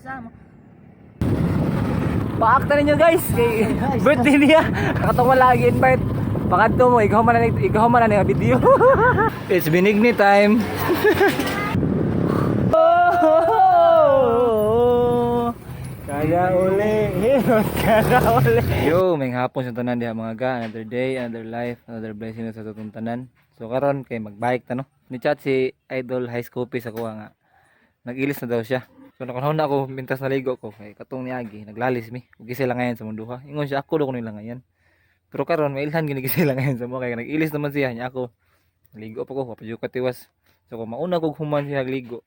Sa mo. Paakta ninyo, guys, kay birthday niya. Katong wala lagi invite. Pakadto mo, ikaw man na ni video. It's binigni time. Oh, kaya uli, hirot kaya uli. Yo, may hapon sa tanan diha, mga ga, another day, another life, another blessing na sa atong tanan. So karon kay magbike ta, no. Ni chat si Idol High School sa kuha nga nag-ilis na daw siya. So nakunahon na ako mintas naligo ko kay katong niagi naglalis mi. Ug sila ngayon sa munduha. Ingon siya, ako daw ko nila ngayon. Pero karon may ilhan gini sila ngayon sa mo kay nag-ilis naman siya nya ako. Naligo pa ko, wa pa jud katiwas. So kung mauna kog human siya ligo,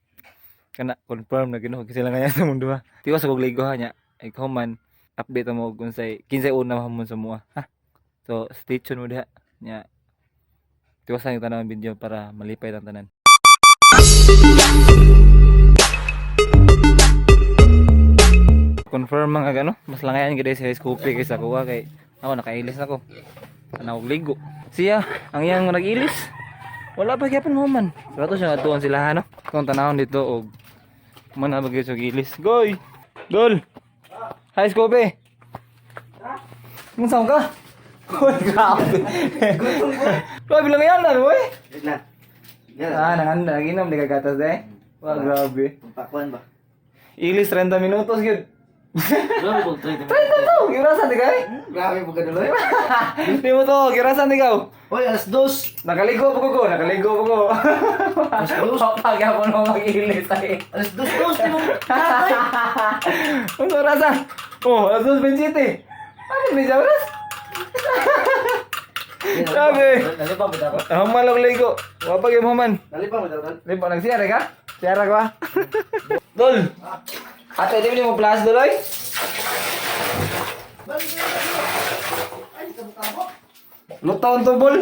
kana confirm na Ginoo sila ngayon sa munduha. Tiwas ako ligo ha nya. Ay human update mo kung unsay kinsay una mahumon sa mua. Ha. So stay tuned mo diha nya. Tiwasan yung tanan ang video para malipay ang tanan. Confirm mga gano, mas langayan gid si Scoopy kaysa kuha kay ako nakailis na ko. Ana og ligo. Siya ang iyang nag-ilis. Wala pa gyapon mo man. So ato siya atuon sila ha, no. Kung tanawon dito og man na bagay sa gilis. Goy. Dol. Hi, Scoopy. Unsa ka? Uy, grabe. Grabe lang yan, ano eh? Na. Ah, nanganda, naginom, di ka gatas de. Wah, grabe. Pakuan ba? Ilis 30 minutos gyud. Grabe po 30 to, girasan di kay? Grabe po kaduloy. Di mo to, girasan di kaw. Hoy, alas dos. Nakaligo po ko, nakaligo po ko. Alas dos. Pagyapon mo mag-ilis ay. Alas dos dos di mo. Ano rasa? Oh, alas 2:27. Ano ni oras? Grabe. Nalipa mo dapat. Ang malog ligo. Wa pa gyud mo man. Nalipa mo dapat. Lipo nagsiyara ka? Siyara ka ba? Dol. Ate, di mo plus doloy? Lutaon to bol.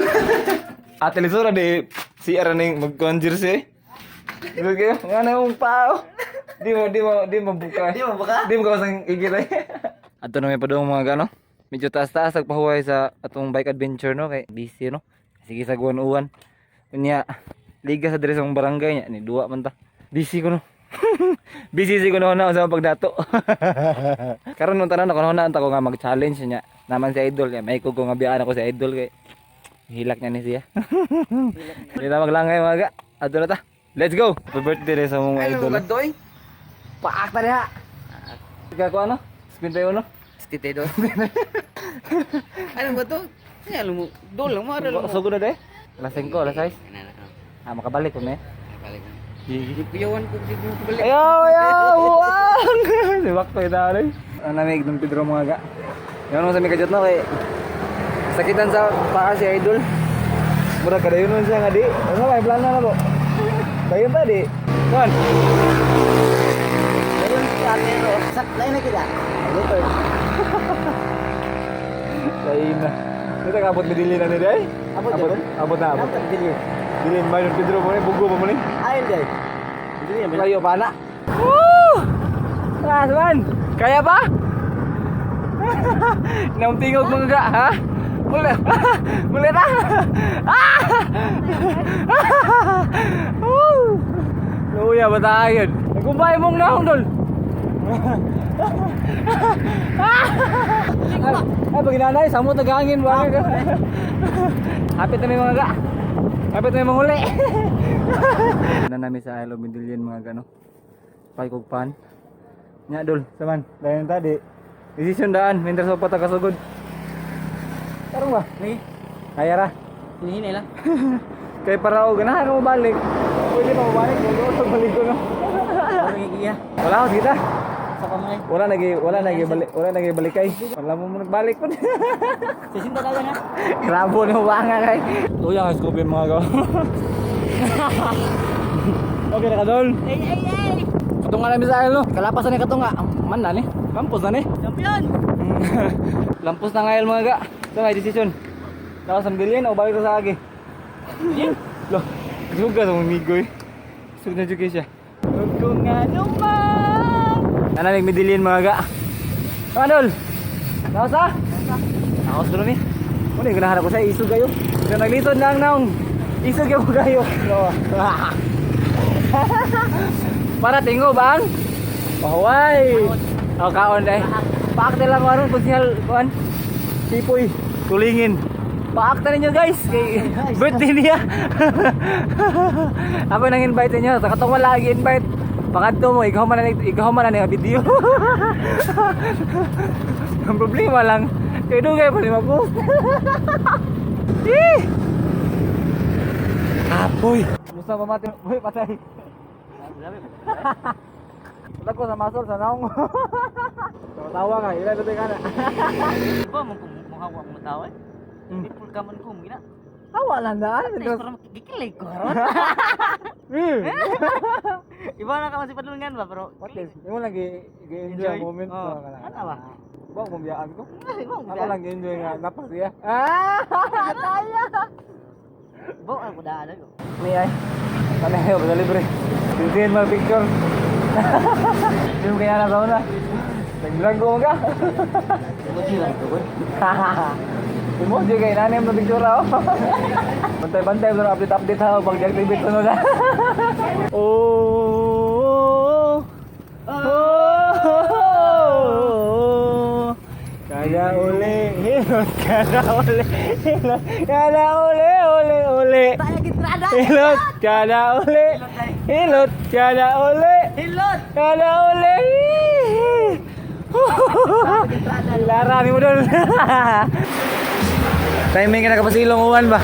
Ate Lisura di si ara ning mag-conjure siya. Di kayo, nga na yung pao. Di mo buka. Di mo buka? Di mo kausang igil ay. Ato na may padung mga gano. Medyo taas-taas agpahuway sa atong bike adventure, no, kay busy, no. Sige sa guwan-uwan. Unya liga sa diri sa mong barangay niya ni duwa man ta. Busy ko, no. Busy si kuno na sa pagdato. Karon nung tanan ako na ko nga mag-challenge niya. Naman si Idol niya, may ko nga biyaan ako si Idol kay hilak niya ni siya. Hindi na maglangay, mga ga. Adto na ta. Let's go. Happy birthday rin sa mong idol. kadoy? Paak ta diha. Ikaw ko ano? Spin tayo, no? Tite do. Ano ba to? Ano mo? Dol lang mo ano mo. Sugod na de. Alas 5, alas 6. Ah, makabalik ko me. Balik. Kuyawan ko dito balik. Ayaw, ayaw, buwang! Si Bakto ito, rin. Ang lamig ng Pedro, mga ga. Yan mo sa may kajot, no, kay sakitan sa paa si Idol. Mura kadayon nun siya nga di. Ano ba, plano na po? Dayon ta di. Kan? Ayun si Amero. Saklay na kita. Lutoy. Lain na. Dito ka abot medilin na ni day? Abot, abot, abot. abot na abot. Dili. Dilin ba yung Pedro mo ni bugo pa mo ni? Ayun day. Dili Layo pa na. Woo! Taas man. Kaya pa? Nauntingog mga ga, ha? Mula. Mula na. Ah! Woo! Luya ba tayo? Nagkumbay mong naong dol. Ay, ay, pag inanay, samot na gangin ba? Hapit na may mga ga. Hapit na may mga uli. Na namin sa Isle of Medellin, mga gano. Paikog pan. Nya dol, saman. Dayon tadi. Desisyon daan, mientras pa ta kasugod. Karon ba? Ni. Kaya ra. Hinihinay lang. Kay para og ganahan ka mobalik. Pwede pa mobalik, mo balik ko, no. Parang iya. Wala ko kita. Sa pamay. Wala nagi balikay. Wala mo nagbalik pud. Sisinta tayo na. Grabo no ba nga kay. Luya ka scoop mga go. Okay na ka dol. Ay ay ay. Katunga namin sa no. Kalapas na ni katunga. Man na ni. Lampos na ni. Champion. Lampos na ngayon, mga ga. So may decision. Lakas ang bilhin o balik ka sa agi. Loh, suga sa mong migoy. Sug na jud siya. Ug kung ano man. Nanamig midilin, mga ga. Manol. Lakas ha? Lakas dolo ni. Muna yung ganahan ako sa isog kayo. So naglisod na ang naong. Isog yung kayo. No. Para tingo bang? Pahuway. Oh, kaon dai. Paak na lang aron konsehal kuan. Tipoy, tulingin. Paak ta ninyo, guys, kay birthday niya. Ako nang invite ninyo. Sa katong wala gi invite. Pakadto mo, ikaw man na ni video. Ang problema lang, kay dugay pa ni mag-post. Eh! Apoy. Musta pa mati? Uy, patay. Wala ko sa masol sa naong. Tawa ka, ila dito ka na. Ba mo kung muhawa mo tao eh. People ka man ko gina. Hawa lang daan. Pero gikilig ko karon. Iba na ka man si padulngan ba, pero What is? Imo lang gi enjoy ang moment Oh. ko kana. Ano ba? Ba kumbiyaan ko. Iba mo. Ako lang gi-enjoy nga napas siya. Ah! Taya. Bo ako daan ko. Ni ay. Ano ba libre? Tintin mga picture. Yung kaya na sauna. Nag-vlog ko ka. Emoji lang ko. Emoji kay nanay mo picture oh. Bantay-bantay mo update update ha pag activate sunod ha. Oh. Oh. Kada uli, hilot, kada uli, hilot, kada uli, uli, uli. Tayo gitrada. Hilot, kada uli, hilot, kada uli, Hilot. kada uli. Lara ni mo doon. Timing ka nakapasilong uwan ba?